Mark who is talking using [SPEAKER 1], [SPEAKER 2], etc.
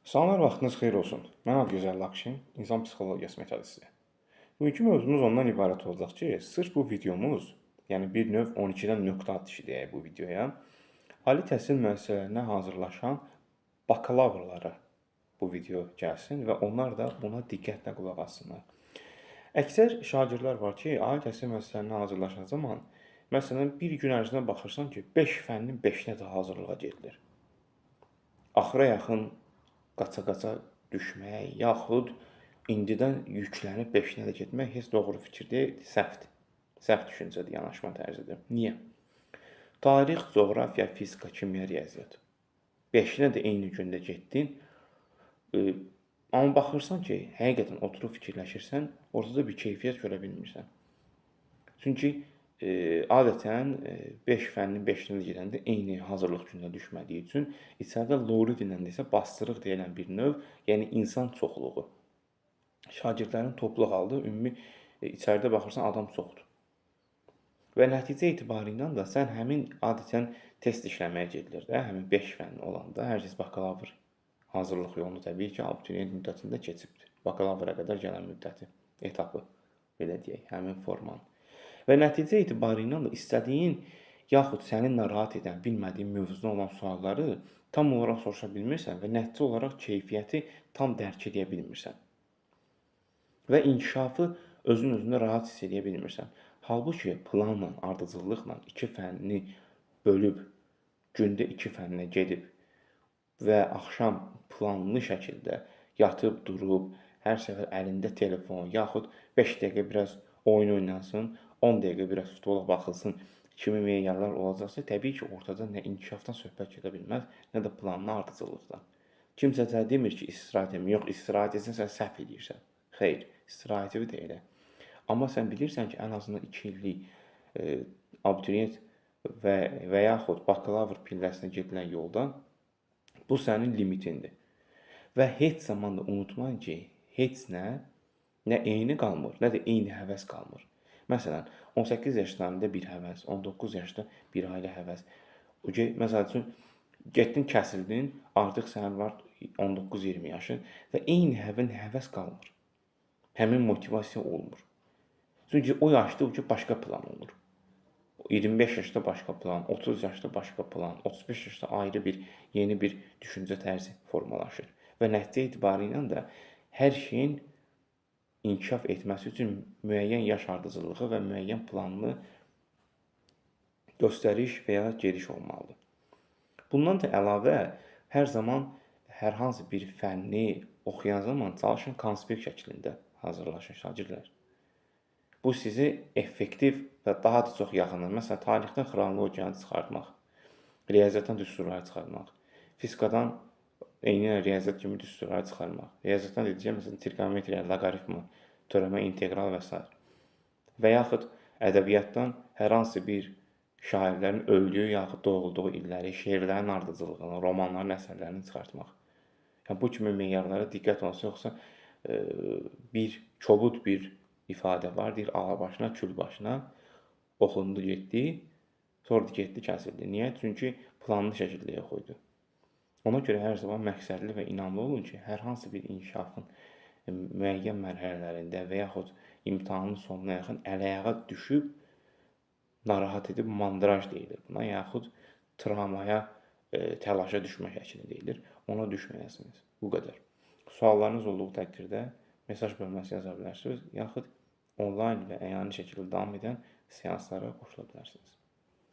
[SPEAKER 1] Salamlar, vaxtınız xeyir olsun. Mən Adıgözəl Lakşin, insan psixologiyası metodisti. Bugünkü mövzumuz ondan ibarət olacaq ki, sırf bu videomuz, yəni bir növ 12-dən nöqtə atışı deyək bu videoya, ali təhsil müəssisələrinə hazırlaşan bakalavrlara bu video gəlsin və onlar da buna diqqətlə qulaq assınlar. Əksər şagirdlər var ki, ali təhsil müəssisələrinə hazırlaşan zaman, məsələn, bir gün ərzində baxırsan ki, 5 fənnin 5-inə də hazırlığa gedilir. Axıra yaxın qaça-qaça düşmək, yaxud indidən yüklənib 5-inə də getmək heç doğru fikir deyil, səhvdir. Səhv düşüncədir, yanaşma tərzidir. Niyə? Tarix, coğrafiya, fizika, kimya, riyaziyyat. 5-inə də eyni gündə getdin. Amma baxırsan ki, həqiqətən oturub fikirləşirsən, ortada bir keyfiyyət görə bilmirsən. Çünki adətən 5 fənnin 5-inə də gedəndə eyni hazırlıq gününə düşmədiyi üçün içəridə lori dilində isə bastırıq deyilən bir növ, yəni insan çoxluğu. Şagirdlərin toplu halda ümumi içəridə baxırsan adam çoxdur. Və nəticə etibarı ilə də sən həmin adətən test işləməyə gedilir də, həmin 5 fənn olanda hər kəs bakalavr hazırlıq yolunu təbii ki, abituriyent müddətində keçibdir. Bakalavra qədər gələn müddəti, etapı, belə deyək, həmin formanı. Və nəticə etibarı ilə də istədiyin yaxud səni narahat edən, bilmədiyin mövzuda olan sualları tam olaraq soruşa bilmirsən və nəticə olaraq keyfiyyəti tam dərk edə bilmirsən. Və inkişafı özün özünə rahat hiss edə bilmirsən. Halbuki planla, ardıcıllıqla iki fənni bölüb, gündə iki fənnə gedib və axşam planlı şəkildə yatıb, durub, hər səfər əlində telefon, yaxud 5 dəqiqə biraz oyun oynansın, 10 dəqiqə biraz futbola baxılsın kimi meyarlar olacaqsa, təbii ki, ortada nə inkişafdan söhbət gedə bilməz, nə də planlı ardıcıllıqdan. Kimsə də demir ki, istirahət etmə. Yox, istirahət etsən sən səhv edirsən. Xeyr, istirahəti də elə. Amma sən bilirsən ki, ən azından 2 illik abituriyent və yaxud bakalavr pilləsinə gedilən yolda bu sənin limitindir. Və heç zaman da unutmayın ki, heç nə eyni qalmır, nə də eyni həvəs qalmır. Məsələn, 18 yaşlarında bir həvəs, 19 yaşda bir ailə həvəs. Məsəl üçün, getdin, kəsildin, artıq sənin var 19-20 yaşın və eyni həvəs qalmır. Həmin motivasiya olmur. Çünki o yaşda ki, başqa plan olur. 25 yaşda başqa plan, 30 yaşda başqa plan, 35 yaşda ayrı bir, yeni bir düşüncə tərzi formalaşır. Və nəticə etibarı ilə də hər şeyin inkişaf etməsi üçün müəyyən yaş ardıcıllığı və müəyyən planlı göstəriş və ya gediş olmalıdır. Bundan da əlavə, hər zaman hər hansı bir fənni oxuyan zaman çalışın konspekt şəklində hazırlaşın şagirdlər. Bu sizi effektiv və daha da çox yaxındır. Məsələn, tarixdən xronologiyanı çıxartmaq, riyaziyyatdan düsturları çıxartmaq, fizikadan eyni riyaziyyat kimi düsturları çıxarmaq. Riyaziyyatdan dediyim, məsələn, trigonometriya, loqaritma, törəmə, integral və s. Və yaxud ədəbiyyatdan hər hansı bir şairlərin öldüyü yaxud doğulduğu illəri, şeirlərin ardıcıllığını, romanların əsərlərini çıxartmaq. Yəni, bu kimi meyarlara diqqət olsun, yoxsa bir kobud bir ifadə var, deyir, ala başına, kül başına oxundu, getdi, sonra getdi, kəsildi. Niyə? Çünki planlı şəkildə yox idi. Ona görə hər zaman məqsədli və inamlı olun ki, hər hansı bir inkişafın müəyyən mərhələlərində və yaxud imtahanın sonuna yaxın əl-ayağa düşüb, narahat edib mandraj deyilir buna, yaxud travmaya, təlaşa düşmə şəkli deyilir. Ona düşməyəsiniz. Bu qədər. Suallarınız olduğu təqdirdə mesaj bölməsi yaza bilərsiniz, yaxud onlayn və əyani şəkildə davam edən seanslara qoşula bilərsiniz.